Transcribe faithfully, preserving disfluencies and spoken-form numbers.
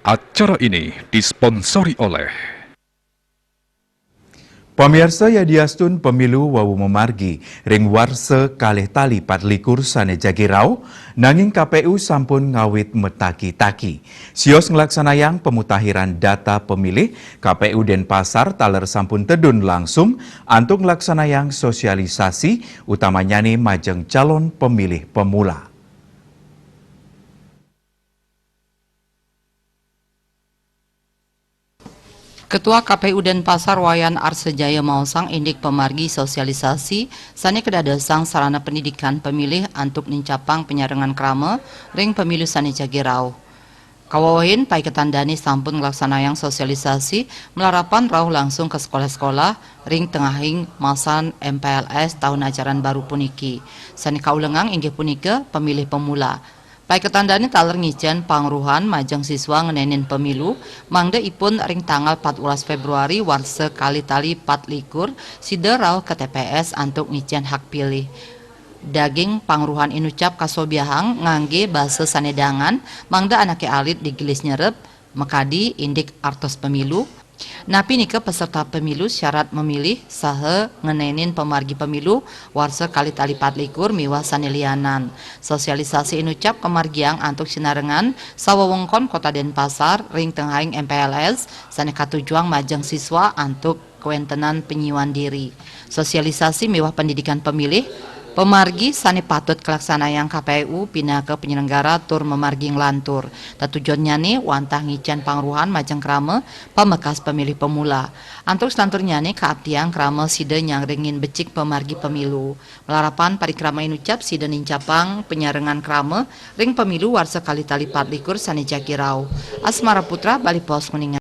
Acara ini disponsori oleh Pamiarsa, yadiastun pemilu wau mamargi ring warsa kalih tali patlikur sane jagi rauh, nanging K P U sampun ngawit mataki-taki. Sios nglaksanayang pemutahiran data pemilih, K P U Denpasar taler sampun tedun langsung antuk nglaksanayang sosialisasi, utamanyane majeng calon pemilih pemula. Ketua K P U Denpasar Wayan Arsejaya maosang indik pamargi sosialisasi sane kadadosang sarana pendidikan pemilih antuk nincapang panyarengan krama ring pemilu sane jagi rauh. Kawewehin paiketan dane sampun nglaksanayang sosialisasi malarapan rauh langsung ka sekolah-sekolah ring tengahing masan M P L S tahun ajaran baru puniki. Sane kaulengang inggih punika pemilih pemula. Paiketan dane taler ngicen pangruhan majeng siswa ngenenin pemilu, mangda ipun ring tanggal patbelas Februari warsa kalih tali patlikur sida rauh ka T P S antuk ngicen hak pilih. Daging pangruhan inucap kasobiahang ngangge basa sane dangan, mangda anake alit digelis nyerep, makadi indik artos pemilu, napi nika peserta pemilu, syarat memilih, saha ngenenin pamargi pemilu warsa kalih tali patlikur miwah sane lianan. Sosialisasi inucap kamargiang antuk sinarengan sawewengkon Kota Denpasar ring tengahing M P L S sane katujuang majeng siswa antuk kawentenan panyiuan diri. Sosialisasi miwah pendidikan pemilih pamargi sane patut kalaksanayang K P U pinaka penyelenggara tur mamargi nglantur. Tetujonnyane wantah ngicen pangruhan majeng krama pamekas pemilih pemula. Antuk selanturnyane kaaptiang krama sida nyarengin becik pamargi pemilu. Malarapan parikrama inucap sida nincapang panyarengan krama ring pemilu warsa kalih tali patlikur sane jagi rauh. Asmara Putra, Bali Post, Kuningan.